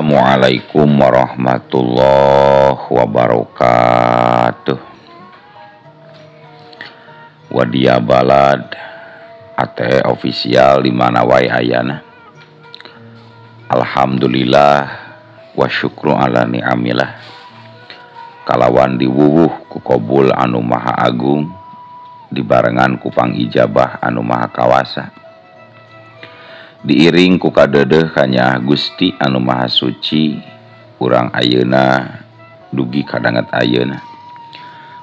Assalamualaikum warahmatullahi wabarakatuh. Wadia Balad ATE official di mana wae ayana. Alhamdulillah wa syukru ala ni'amillah. Kalawan diwuwuh ku kobul anu maha agung, dibarengan ku pangijabah anu maha kawasa. Diiring ku kadedeh kanyaah Gusti anu maha suci, urang ayeuna dugi kadanget ayeuna.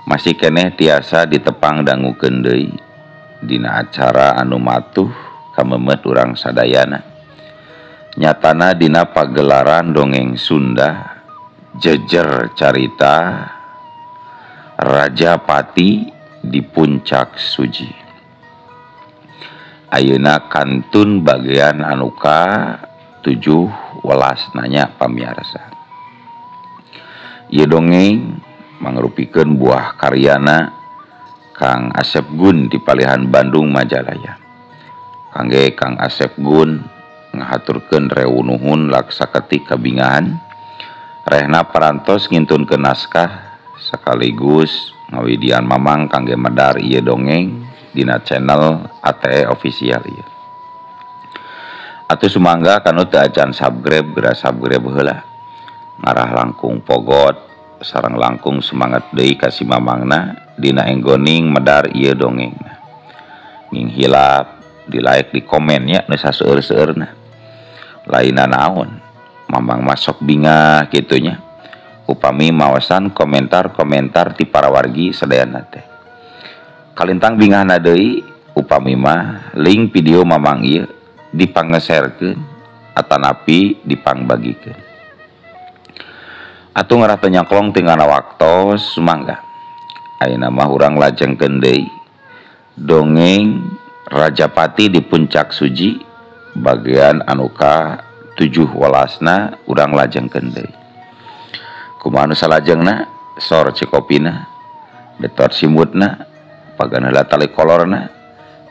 Masih keneh tiasa ditepang dangukeun deui dina acara anu matuh kamemet urang sadayana. Nyatana dina pagelaran dongeng Sunda jejer carita Rajapati di Puncak Suji. Ayeuna kantun bagian anu ka 7 welas nanya pamiarsa. Ieu dongeng mangrupikeun buah karyana Kang Asep Gun di Palihan Bandung Majalaya. Kangge Kang Asep Gun ngahaturkeun rewu nuhun laksa ketik kabingahan rehna parantos ngintunkeun naskah sekaligus ngawidian mamang kangge medar ieu dongeng dina channel ATE official ieu. Atuh sumangga kanu teu acan subscribe geura subscribe heula. Ngarah langkung pogot sareng langkung semangat deui ka si mamangna dina enggoning medar ieu dongengna. Nging hilap di like di komen nya nu saseueur-seueurna. Lainna naon mamang masok bingah kitu nya. Upami maosan komentar-komentar ti para wargi sadayana teh. Kalintang bingahna deui upami mah link video mamang ieu dipangeserkeun atanapi dipangbagikeun. Atuh ngarah teu nyangklong tinggalna waktos sumangga. Ayeuna mah urang lajengkeun deui dongeng Rajapati di Puncak Suji bagian anu ka 7 welasna urang lajengkeun deui. Kumaha nu salajengna sor cikopina betor simutna pagan heula tali kolorna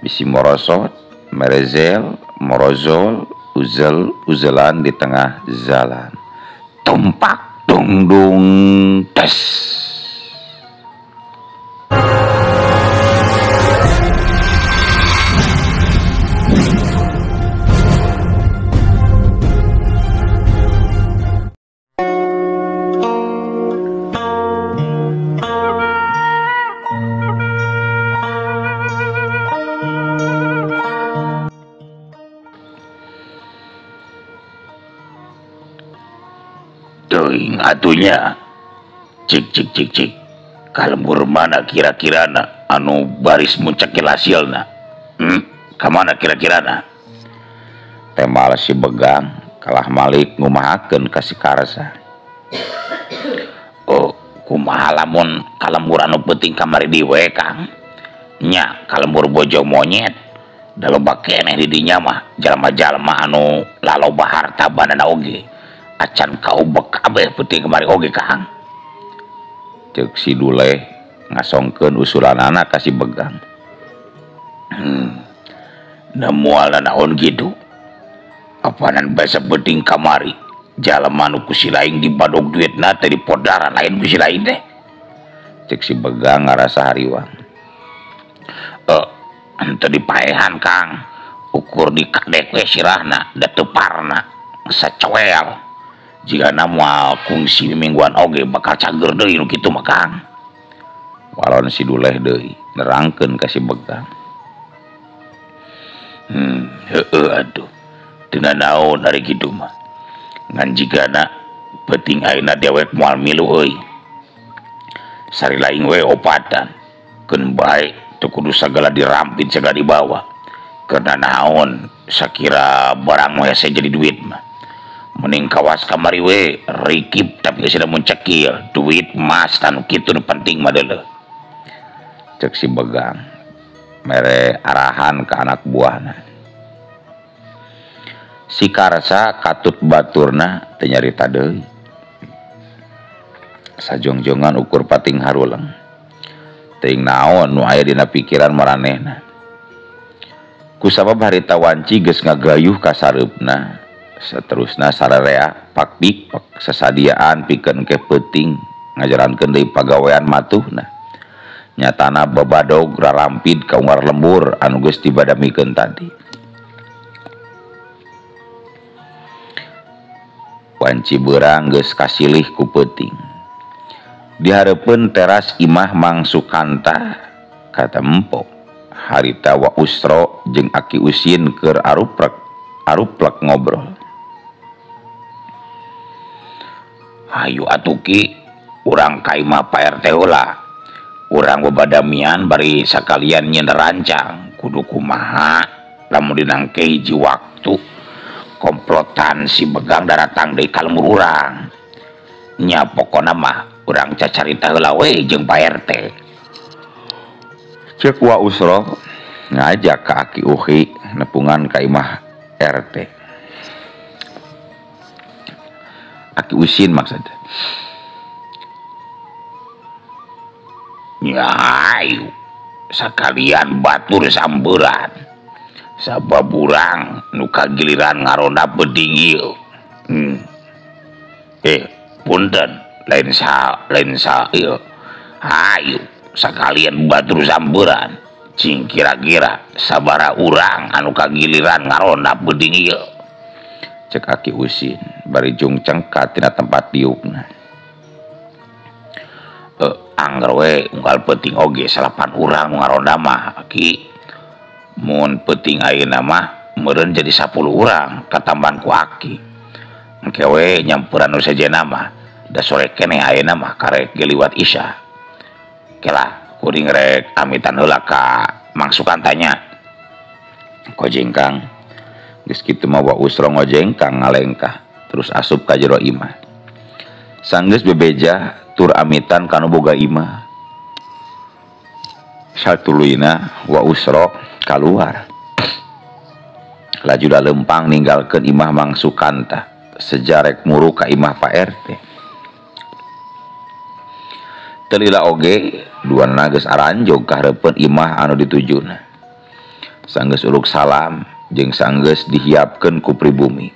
bisi morosot merezel morozol uzel uzelan di tengah jalan tumpak dungdung tes. Atunya cik cik cik cik kalembur mana kira-kira na anu baris muncakil hasilna kamana kira-kira na temal si begang kalah malik ngumahakeun ka si Karsa. Oh kumaha lamun kalembur anu penting kamari di we Kang nya kalembur bojo monyet da loba keneh di dinya mah jalma-jalma anu laloba harta bandana oge acan kaubek kabeh penting kemari oge Kang. Ceuk si Duleh ngasongkeun usulanana ka si Begang. Da moal naon kitu. Apanan basa penting kamari jalma nu ku si laing dibadog duitna teh dipodaran lain ku si laing teh. Ceuk si Begang ngarasa hariwang. Henteu dipaehan Kang. Ukur dikadek we sirahna da teu parna sacoel. Jigana moal kungsi mingguan oge bakal cager deui nu kitu mah Kang. Walon si Duleh deui nerangkeun ka si Begang. Heueuh atuh. Teu nanaon ari kitu mah. Ngan jigana peuting ayeuna dewek moal milu euy. Sari laing we opatan. Keun bae teu kudu sagala dirampit sagala dibawa. Karena naon sakira barang mah hese jadi duit mah. Mending kawas kamari we rikip tapi geus mun cekil duit emas tanu kitu nu penting mah deuleuh. Ceuk si Begang mere arahan ke anak buahna. Si Karsa katut baturna teu nyarita deui. Sajongjongan ukur pating haruleng. Teuing naon nu aya dina pikiran maranehna. Kusabab harita wanci geus ngagayuh ka sareupna Seterusna sararea pakpik pak sasadiaan pikeun ke peuting ngajarankeun deui pagawean matuhna. Nyatana babadog rarampid ka unggar lembur anu geus dibadamikeun tadi. Wanci beurang geus kasilih ku peuting. Di hareupeun teras imah Mang Sukanta katempo harita Wa Usro jeung Aki Usin keur aruplek ngobrol. Hayu atuh Ki, urang ka imah Pak RT heula. Urang babadamian bari sakalian nyeun rancang kudu kumaha lamun dinangke hiji waktu komplotan si Begang daratang deui ka lembur urang. Nya pokona mah urang cacarita heula we jeung Pak RT. Ceuk Wa Usro ngajak ka Aki Uhi nepungan ka imah RT. Aki Usin maksudnya. Nya ayu sakalian batur samberan. Sabab urang nu kagiliran ngaronda beding ieu. Punten lain sa ieu. Hayu sakalian batur samberan. Cing kira-kira sabara urang anu kagiliran ngaronda beding ieu. Cek Aki Usin bari jung cengkat tina tempat diukna. Angger we unggal peuting oge salapan urang nu ngaronda mah Aki. Mun peuting ayeuna mah meureun jadi 10 urang katambahan ku Aki. Engke we nyampuran nu sejenna mah da sore keneh ayeuna mah karek ge liwat Isya. Kela kuring rek amitan heula ka Mang Sukantanya. Kojengkang geus kitu mah Wa Usro ngojengkang ngalengkah terus asup ka jero imah. Sanggeus bebeja tur amitan kanu boga imah. Satuluyna Wa Usro kaluar. Laju lalempang ninggalkeun imah Mang Sukanta sejarek muru ka imah Pak RT. Teu lila oge duanana geus aranjog ka hareupeun imah anu ditujuna. Sanggeus uluk salam jeung sanggeus dihiapkeun ku pribumi.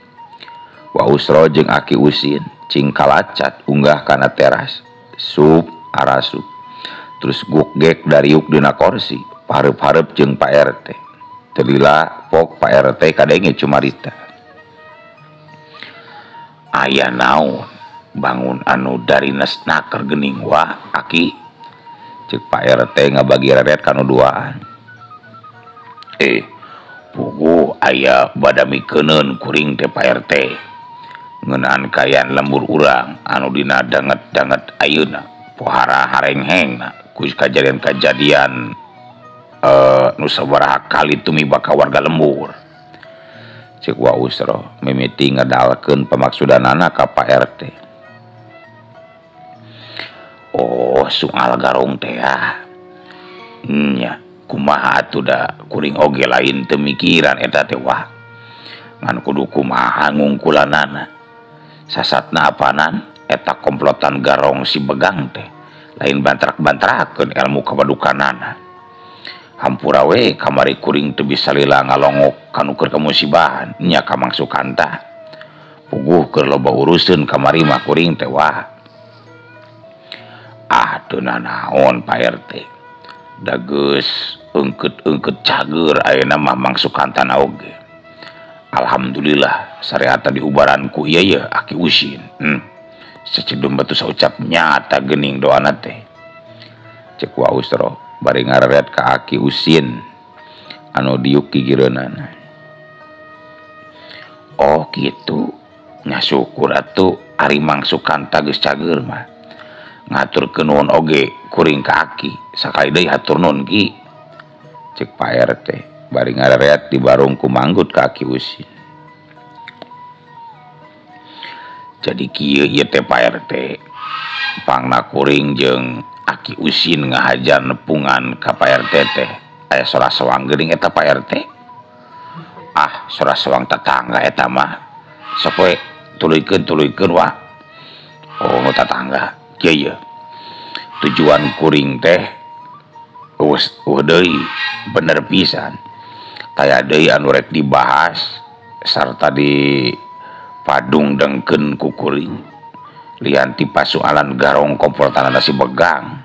Wa Usro jeung Aki Usin cing kalacat unggah kana teras, sup arasup. Terus gugek dariuk dina korsi, pareup-pareup jeung Pak RT. Teu lila pok Pak RT kadenge cumarita. Aya naon bangun anu dari nesnaker geuning wa Aki. Ceuk Pak RT ngabagi reret kanu duaan. Puguh aya badamikeuneun kuring teh Pak RT. Ngeunaan kaayaan lembur urang anu dina danget-danget ayeuna pohara harenghengna ku kajadian-kajadian nu sabaraha kali tumiba ka warga lembur. Ceuk Wa Usro mimiti ngedalkeun pamaksudanana ka Pak RT. Oh, sungal garong teh ah. Nya kumaha atuh da kuring oge lain teu mikiran eta teh wah. Ngan kudu kumaha ngungkulanana. Sasatna apanan eta komplotan garong si Begang teh lain bantrak-bantrakeun ilmu kabadukanana. Hampura we kamari kuring teu bisa lila ngalongok kanu keur kamusibahan nya ka Mang Sukanta. Puguh keur loba uruseun kamari mah kuring teh wah. Ah teu nanaon Pak RT. Da geus eungkeut-eungkeut cager ayeuna mah Mang Sukantana oge. Alhamdulillah syariatna diubaran ku ieu ye Aki Usin. Secedum batu saucap nyata geuning doana teh. Ceuk Wa Usro bari ngareret ka Aki Usin anu diuk gigireunana. Oh kitu, nya syukur atuh ari Mang Sukanta geus cager mah. Ngaturkeun nuhun oge kuring ka Aki, sakali deui hatur nuhun Ki. Ceuk Pak RT bari ngareret di barung ku manggut ka Aki Usin. Jadi kieu ieu teh Pak RT, pangna kuring jeung Aki Usin ngahajar nepungan ka Pak RT teh. Aya sora sewang geuning eta Pak RT. Ah, sora sewang tetangga eta mah. Sok we tuluykeun wah. Oh, tetangga. Kieu ye. Tujuan kuring teh eueuh deui bener pisan. Taya deui anu rek dibahas sarta di Padung dengkeun ku kuring lian ti pasualan garong komplotanana si Begang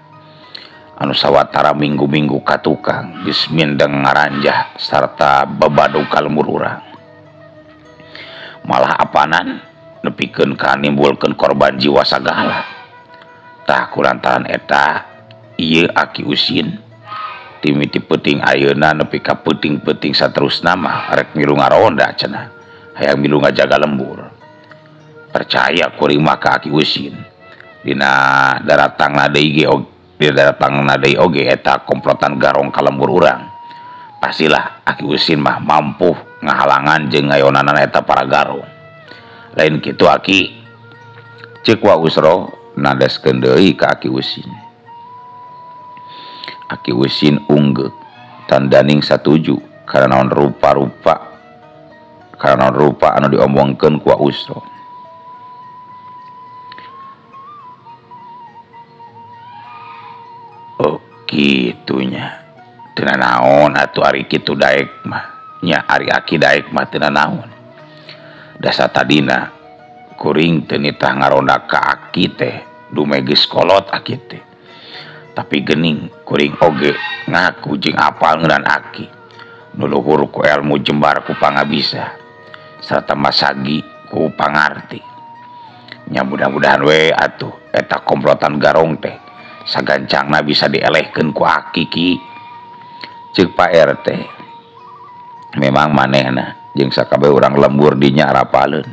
anu sawatara minggu-minggu ka tukang geus mindeng ngaranjah sarta babadog ka lembur urang. Malah apanan nepikeun ka nimbulkeun korban jiwa sagala. Tah kulantaran eta ieu Aki Usin timiti peuting ayeuna nepi ka peuting-peuting saterusna mah rek milu ngaronda cenah hayang milu ngajaga lembur. Percaya kuring mah ka Aki Usin dina daratangna deui ge dina daratangna deui oge eta komplotan garong ka lembur urang. Pastilah Aki Usin mah mampu ngahalangan jeung ngayonanana eta para garong. Lain kitu Aki, ceuk Wa Usro nadeskeun deui ka Aki Usin. Aki Usin unggeuk tandaning satuju karena naon rupa-rupa karena naon rupa anu diomongkeun ku Wa Usro. Oh kitunya teu nanaon atuh ari kitu daek mah nya ari Aki daek mah teu nanaon. Dasa tadina kuring teu nitah ngaronda ka Aki teh dume geus kolot Aki teh. Tapi gening kuring oge ngaku jeung apal ngeunan Aki. Nu luhur ku elmu jembar ku pangabisa sarta masagi ku pangarti. Nya mudah-mudahan we atuh eta komplotan garong teh sagancangna bisa dielehkeun ku Aki ki. Ceuk Pak RT memang manehna jeung sakabeh urang lembur dinya arapaleun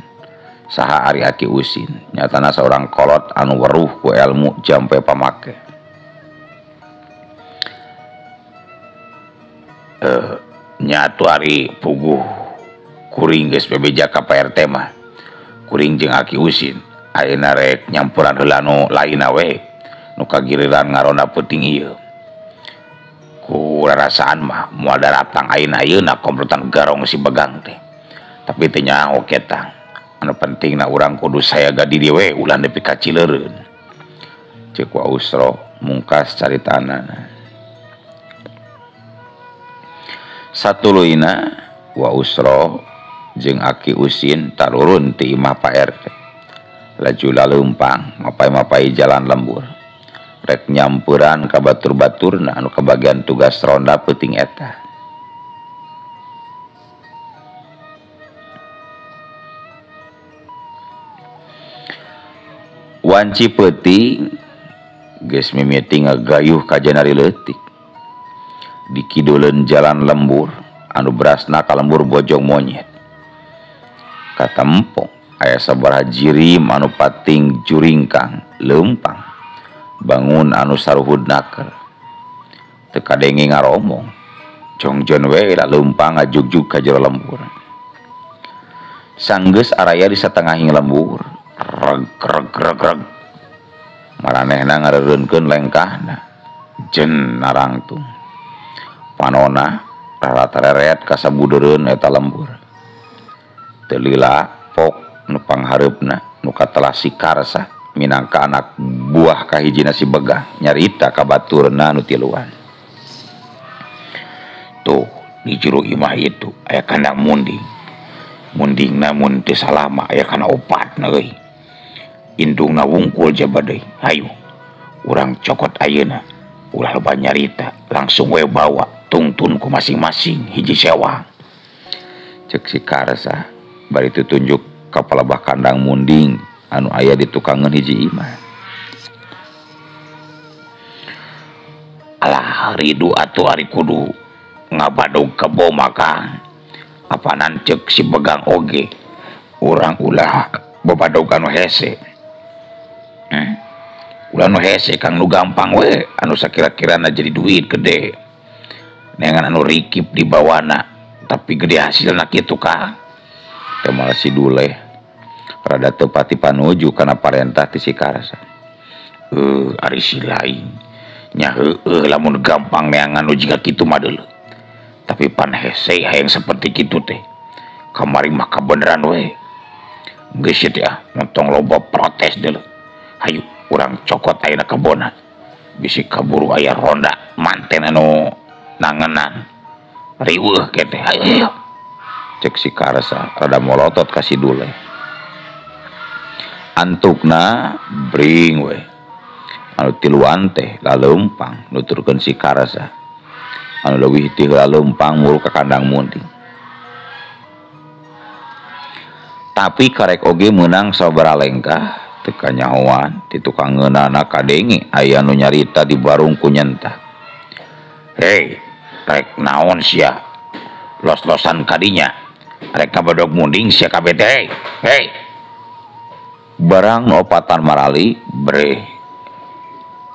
saha ari Aki Usin nyatana saurang kolot anu weruh ku elmu jampe pamake. Nyatu ari puguh kuring geus bebeja ka Pak RT mah kuring jeung Aki Usin ayeuna rek nyampuran heula nu lainna we nu kagiriran ngaronda peuting ieu. Ku rarasaan mah moal daratang ayeuna ayeuna komplotan garong si Begang teh. Tapi teu nyaho ketang anu pentingna urang kudu sayaga diri we ulah nepi ka cileureun. Ceuk Wa Usro mungkas caritanana. Satuluyna Wa Usro jeung Aki Usin tarurun ti imah Pak RT. Laju laleumpang mapai-mapai jalan lembur. Rek nyampuran ka batur-baturna anu kabagian tugas ronda peuting eta. Wanci peuting geus mimiti ngagayuh ka janari leutik. Di kiduleun jalan lembur anu berasna ka lembur bojong monyet. Katempong aya sabaraha jirim anu pating juringkang leumpang bangun anu saruhud naker. Teu kadenge ngaromong jongjon we la leumpang ngajugjug ka jero lembur. Sanggeus araya di satengahing lembur reg reg reg reg maranehna ngareureunkeun lengkahna jen narangtung. Panona raratareret kasabudeureun eta lembur. Teu lila pok nu panghareupna nu katelah si Karsa minangka anak buah kahijina si Begang nyarita ka baturna nu tiluan. Tuh di jero imah itu aya kandang munding. Mundingna mun teu salama aya kana opatna euy. Indungna wungkul jaba deui. Hayu urang cokot ayeuna ulah loba nyarita langsung we bawa tungtun ku masing-masing hiji sewang. Ceuk si Karsa bari tutunjuk ka palebah kandang munding anu aya di tukangeun hiji imah. Alah ridu atuh ari kudu ngabadog kebo maka apanan ceuk si Begang oge urang ulah babadog anu hese. Ulah nu hese kang nu gampang we anu sakira-kirana jadi duit gede. Neangan anu rikip di bawana tapi gede hasilna kitu ka. Teh malah si Duleh rada teu pati panuju kana parentah ti si Karsa. Ari si lain nya heueuh lamun gampang neangan nu jiga kitu mah deuleu. Tapi pan hese hayang seperti kitu teh. Kamari mah kabeneran we. Geus teh ah montong loba protes deuleu. Hayu urang cokot ayeuna kebona. Bisi kaburu aya ronda manten anu nangenan. Riweuh ke teh hayu. Cek si Karsa rada molotot ka si Duleh. Antukna bring we. Anu tiluan teh laleumpang nuturkeun si Karsa. Anu leuwih ti laleumpang muru ka kandang munding. Tapi karek oge meunang sabaraha lengkah teu kanyahoan ti tukang ngeunana kadenge aya nu nyarita di barung ku nyentah. Hei, rek naon sia? Los-losan kadinya. Rek kabedog munding sia kabeh teh. Hei. Barang nu opatan marali breh.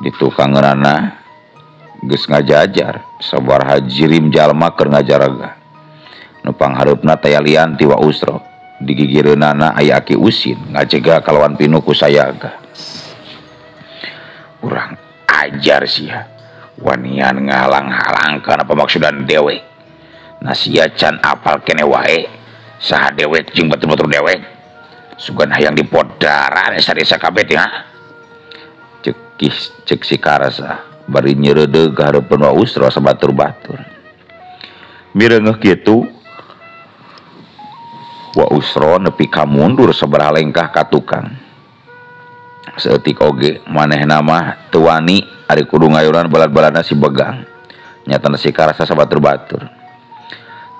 Di tukang ngeunana geus ngajajar sabaraha jirim jalma keur ngajaraga. Nu panghareupna teh lian ti Wa Usro. Di gigireunana aya Aki Usin ngajega kalawan pinuh ku sayaga. Urang ajar sia. Wanian ngahalang-halang kana pamaksudan dewek. Na sia can apal kene wae saha dewek jeung batur-batur dewek. Sugan hayang dipodaran sadesa kabeh teh ha. Cek si Karsa bari nyeureudeuh ka hareupeun Wa Usro sabatur-batur. Mireungeuh kitu Wa Usro nepi ka mundur sabaraha lengkah ka tukang. Saeutik oge manehna mah teu wani ari kudu ngayuran balad-baladna si Begang. Nyatana si Karsa sabatur-batur.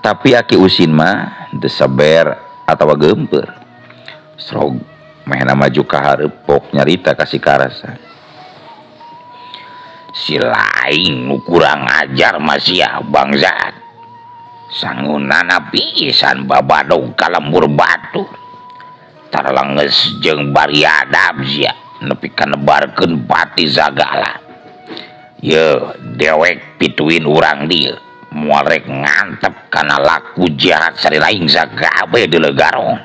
Tapi Aki Usin mah teu saber atawa geumpeur. Srog manehna maju ka hareup pok nyarita ka si Karsa. Si lain nu kurang ajar mah sia bangsat. Sangunana pisan babadog ka lembur batur. Tarlenges jeung bariadab sia nepi ka nebarkeun pati sagala. Yeuh dewek pituin urang dieu moal rek ngantep kana laku jahat sarilaing sakabe deuleu garong.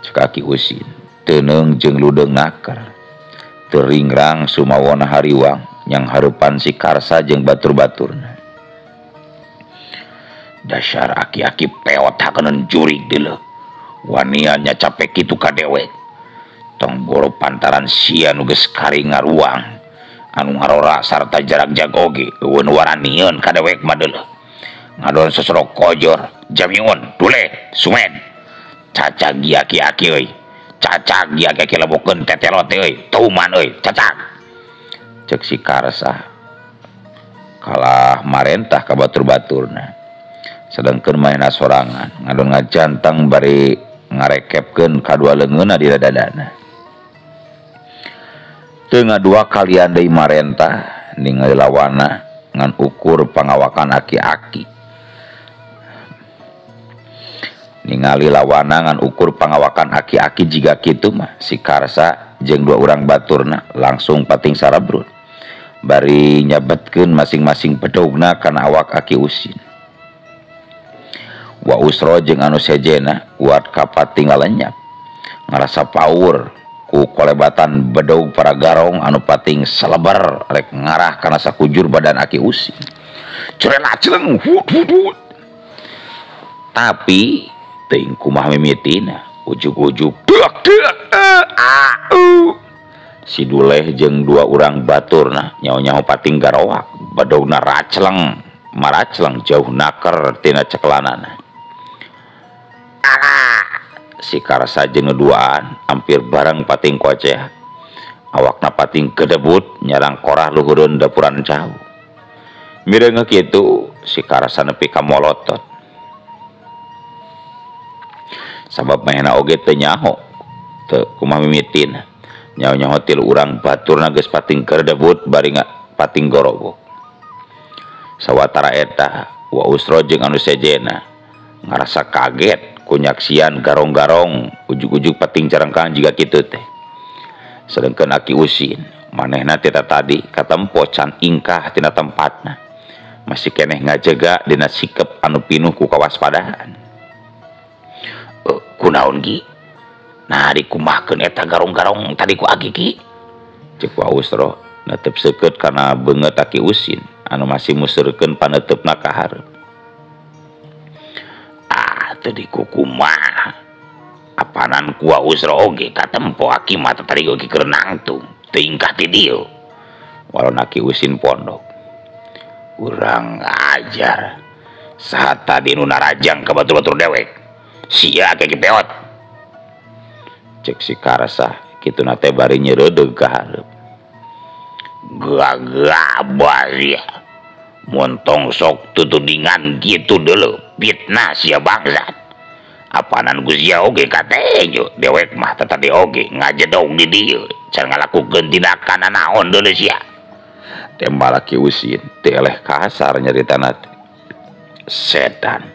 Cek Aki Usin teuneung jeung ludeung naker. Teu ringrang sumawona hariwang yang hareupan si Karsa jeung batur-baturna. Dasar aki-aki peot hakeun jurig deuleu. Wanian nya capek kitu ka dewek. Tong boro pantaran sia nu geus kari ngaruang. Anu ngarora sarta jarak jagoge eueun waranieun ka dewek mah deuleu. Ngadon sosoro kojor, jamiun, dule, sumed. Cacag aki-aki euy. Cacag aki-aki lebokeun tetelot euy, tuman euy, cacag. Cek si Karsa kalah marentah ka batur-baturna. Sedangkeun manehna sorangan ngadon ngajantang bari ngarekepkeun kadua leungeunna di dadana. Teu ngadua kalian deui marentah ningali lawana ngan ukur pangawakan aki-aki. Ningali lawana ngan ukur pangawakan aki-aki jiga kitu mah si Karsa jeung dua urang baturna langsung pating sarabrut. Bari nyabetkeun masing-masing bedogna kana awak Aki Usin. Wa Usro jeung anu sejena kuat kapating ngalenyap. Ngarasa paur ku kolebatan bedog para garong anu pating selebar rek ngarah kana sakujur badan Aki Usin. Cerela celeng hut hut hut. Tapi teuing kumaha mimitina ujug-ujug deuk deuk a u. Si Duleh jeung dua urang baturna nyaho-nyaho pating garoak bedogna racleng maracleng jauh naker tina cekelanana. Alah, si Karsa jeung duaan hampir bareng pating koceh. Awakna pating kedebut nyarang korah luhureun dapuran cau. Mireungeuh kitu si Karsa nepi ka molotot. Sabab manehna oge teu nyaho teu kumaha mimitina. Nyaho-nyaho tilu urang baturna geus pating kedebut bari pating gorobok. Sawatara eta Wa Usro jeung anu sejena ngarasa kaget ku nyaksian garong-garong ujug-ujug pating carengkang jiga kitu teh. Sedengkeun Aki Usin manehna teh tadi katempo can ingkah tina tempatna. Masih keneh ngajega dina sikep anu pinuh ku kawaspadaan. Kunaon gi? Nah dikumahkeun eta garong-garong tadi ku Aki ki? Ceuk Wa Usro netep seukeut kana beungeut Aki Usin anu masih museurkeun paneuteup-na ka hareup. Ah, teu dikukumaha. Apanan ku Wa Usro oge katempo Aki mah tadi oge keur nangtung, teu ingkah ti dieu. Walon Aki Usin pondok. Urang ajar. Saha tadi nu narajang ka batur-batur dewek? Sia aki peot. Cek si Karsa kituna teh bari nyereudeuh ka hareup. Gagabah sia. Montong sok tutudingan kitu deuleu fitnah sia bangsat. Apanan ku sia oge katenjo dewek mah tadi oge ngajedog di dieu can ngalakukeun tindakan naon deuleu sia. Tembal Aki Usin teh eleh kasar nyaritana teh. Setan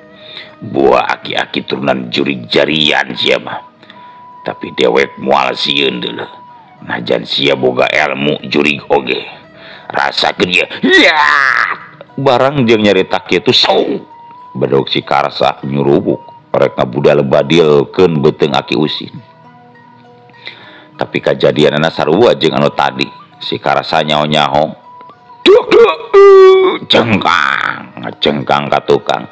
buah aki-aki turunan jurig jarian sia mah. Tapi dewek moal sieun deuleu. Najan sia boga ilmu jurig oge. Rasakeun ieu. Ya! Barang jeung nyarita kitu sau. Bedog si Karsa nyurubuk rek ngabudal badilkeun beuteung Aki Usin. Tapi kajadianana sarua jeung anu tadi. Si Karsa nyaho-nyaho. Duk duk cengkang, ngacengkang ka tukang.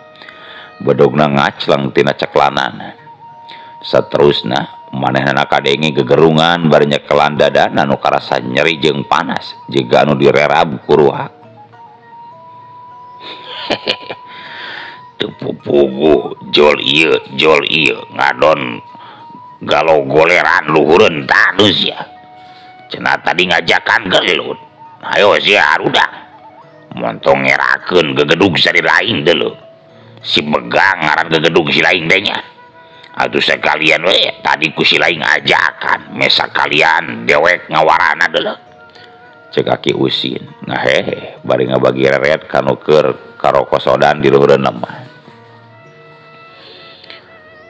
Bedogna ngacleng tina ceklanan. Saterusna manehna kadenge gegerungan bari nyekelan dadana nu karasa nyeri jeung panas jiga anu direrab ku ruhak. Teu pupuguh jol ieu ngadon galo goleran luhureun tadus sia. Cenah tadi ngajakan gelut. Ayo sia harudak. Montong ngerakeun gegedug sari lain deuleu. Si begang ngaran gegedug si lain teh nya. Atuh sekalian we tadi ku si lain ajakan mesa kalian dewek ngawarana deuleu. Cek Aki Usin ngahehe bari ngabagi reret kanu keur karokosodan di luhureun lemah.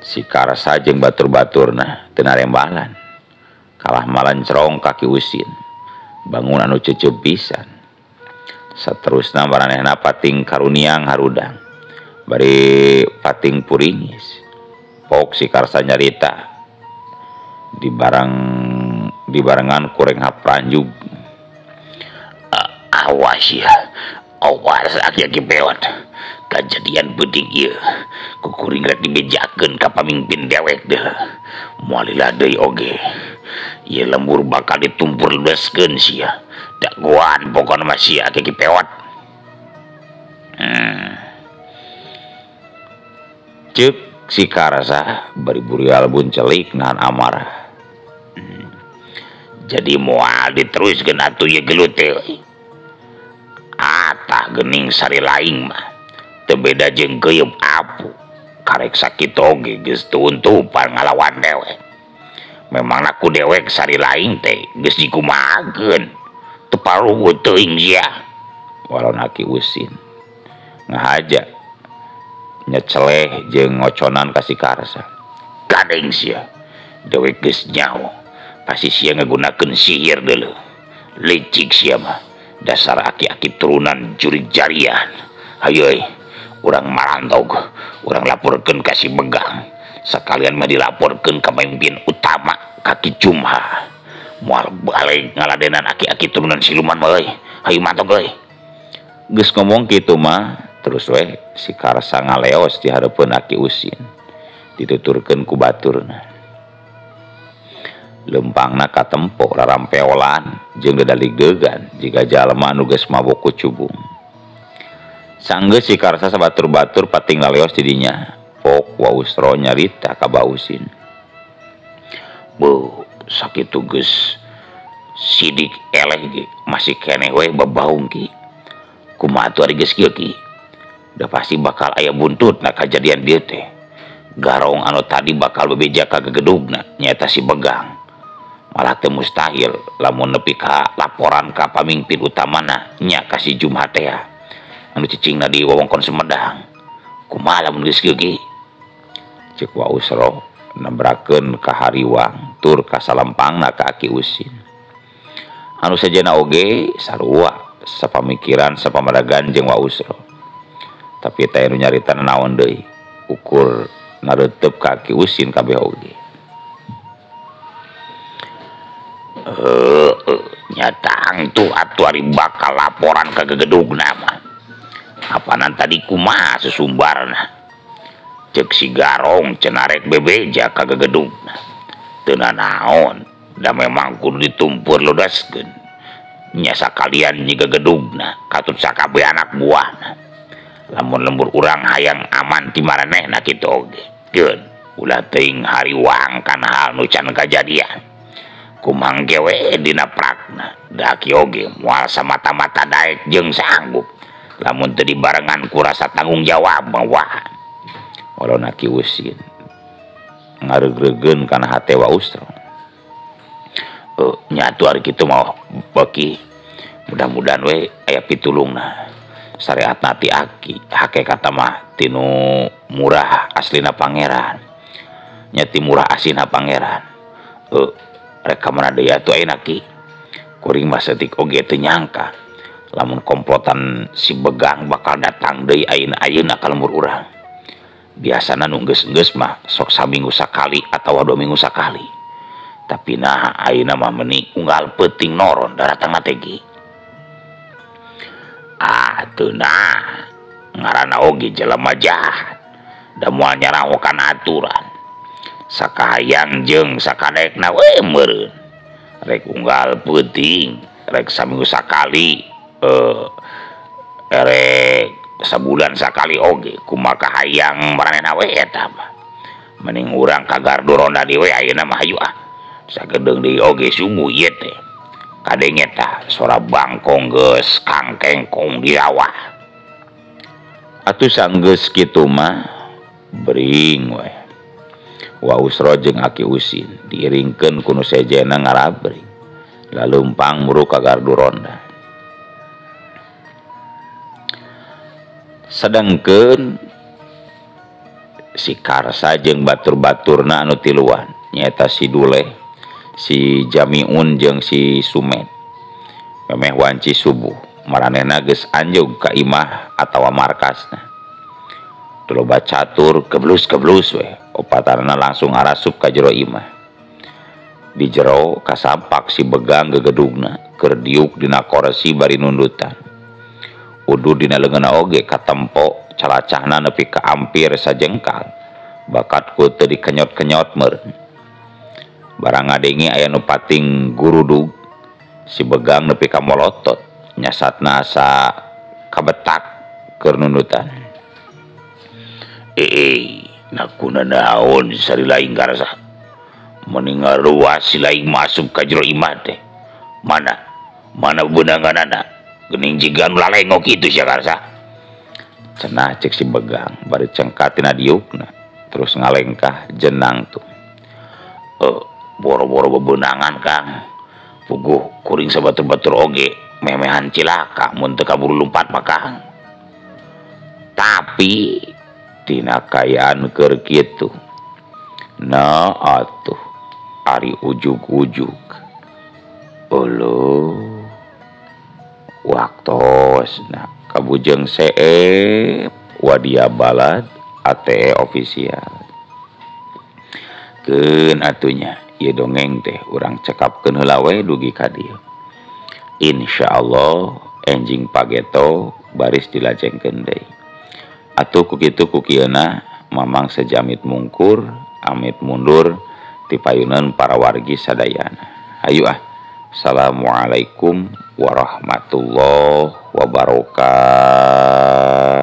Si Karsa jeung batur-baturna teu narembalan. Kalah malencrong ka Ki Usin. Bangun anu cecep pisan. Saterusna maranehna pating karuniang harudang. Bari pating puringis. Pok si Karsa nyarita di barengan kureng hapranjug. Awas ya. Awas aki-aki pewat. Kajadian penting ieu. Ku kuring rek dibejakeun ka pamimpin dewek deh. Moal lila deui oge. Ieu lembur bakal ditumpur ledeskeun sia. Dagoan pokona mah sia aki-aki pewat. Ceuk si Karsa bari burial buncelik nahan amarah. Jadi moal diteruskeun atuh ieu gelut teh. Atah geuning sari laing mah teu beda jeung keuyeup apu. Karek sakitu oge geus tuuntupan ngalawan dewek. Memangna ku dewek sari laing teh geus dikumahakeun. Teu paruguh teuing sia. Walon Aki Usin ngahaja nyeceleh jeung ngoconan ka si Karsa. Kadeng sia dewek geus nyaho. Pasti sia ngagunakeun sihir deuleu. Licik sia mah. Dasar aki-aki turunan jurig jarian. Hayu euy, urang marantog, urang laporkeun ka si Begang. Sakalian mah dilaporkeun ka pamimpin utama ka Ki Jumha. Moal balik ngaladenan aki-aki turunan siluman mah euy. Hayu mantog euy. Geus ngomong kitu mah terus we si Karsa ngaleos di hareupeun Aki Usin. Dituturkeun ku baturna. Lempangna katempo rarampeolan jeung dedaligdegan jiga jalma anu geus mabok ku cubung. Sanggeus si Karsa sabatur-batur pating laleos di dinya. Pok Wausro nyarita ka Bausin. Beuh, sakitu geus sidik eleh ge masih keneh we babaung ki. Kumaha atuh ari geus kieu ki? Da pasti bakal aya buntutna kajadian dieu teh. Garong anu tadi bakal bebeja ka gegedugna nyaeta si Begang. Malah teu mustahil lamun nepi ka laporan ka pamimpin utamana nya ka si Jumha teh anu cicingna di wewengkon Sumedang. Kumaha lamun geus kieu ki? Ceuk Wausro nembrakeun ka hariwang tur ka salempangna ka Aki Usin. Anu sejenna oge sarua sapamikiran sapamadagan jeung Wausro. Tapi teh nu nyarita naon deui ukur nareuteup ka Aki Usin kabeh oge. Nyatang tuh atuh ari bakal laporan ka gegedugna mah. Apanan tadi kumaha susumbarna. Ceuk si Garong cenah rek bebeja ka gegedugna. Teu nanaon, da memang kudu ditumpur ludaskeun. Nya sakalian nyi gegedugna katut sakabeh anak buahna. Lamun lembur urang hayang aman ti maranehna kitu oge. Keun. Ulah teuing hariwang kana hal nu can kajadian. Kumang gewe dina prakna da aki oge moal samata-mata daek jeung sanggup. Lamun teu dibarengan ku rasa tanggung jawab mah wah. Walona Ki Usin ngareugreugkeun kana hate Wa Usro. Nyatu ari kitu mah beuki mudah-mudahan we aya pitulungna. Syariatna ti aki hakikatna mah tinu murah aslina pangeran. Nya ti murah aslina pangeran. Rek ka mana deui atuh ayeuna ki? Kuring mah saeutik oge teu nyangka lamun komplotan si Begang bakal datang deui ayeuna-ayeuna ka lembur urang. Biasana nu geus-geus mah sok saminggu sakali atawa 2 minggu sakali. Tapi nah ayeuna mah meuni unggal peuting noron daratangna teh ki. Ah teu nah ngaranna oge jelema jahat da moal nyaraho kana aturan. Sakahayang jeung sakadekna we meureun. Rek unggal peuting, rek saminggu sakali, rek sabulan sakali oge kumaha kahayang maranehna we eta mah. Mending urang ka gardu ronda deui we ayeuna mah hayu ah. Sagedeung deui oge sungguh ieu teh. Kadenge tah sora bangkong geus kangkengkong di rawa. Atuh sanggeus kitu mah bering we. Wa Usro jeung Aki Usin diiringkeun ku nu sejenna ngarabring. Laleumpang muru ka gardu ronda. Sedangkeun si Karsa jeung batur-baturna anu tiluan nyaeta si Duleh, si Jamiun jeung si Sumet. Memeh wanci subuh maranehna geus anjog ka imah atawa markasna. Loba catur keblus-keblus we opatanana langsung arasup ka jero imah. Di jero kasampak si Begang gegedugna keur diuk dina korsi bari nundutan. Udu dina leungeunna oge katempo calacahna nepi ka ampir sajengkal. Bakat ku teu dikenyot-kenyot meureun. Barang ngadenge aya nu pating gurudug si Begang nepi ka molotot nyasatna asa kabetak keur nundutan. Nakuna naon sari laing karasa mending ngaruas si laing masuk ka jero imah teh. Mana mana beunanganana geuning jiga nu lalengok kitu sia karasa. Cenah cek si Begang bari cengkat tina diukna terus ngalengkah jenang tuh. Boro-boro bebenangan Kang. Puguh kuring sabatur-batur oge memehan cilaka mun teu kaburu lumpat mah Kang. Tapi tina kayaan keur kitu. Nah atuh ari ujug-ujug. Euleuh waktosna kabujeng seep wadia balad ATE official. Keun atunya ieu dongeng teh urang cekapkeun heula we dugi ka dieu. Insyaallah enjing pageto baris dilajengkeun deui. Atuh ku kitu ku kieuna Mamang sejamit mungkur amit mundur ti payuneun para wargi sadayana. Hayu ah. Assalamualaikum warahmatullahi wabarakatuh.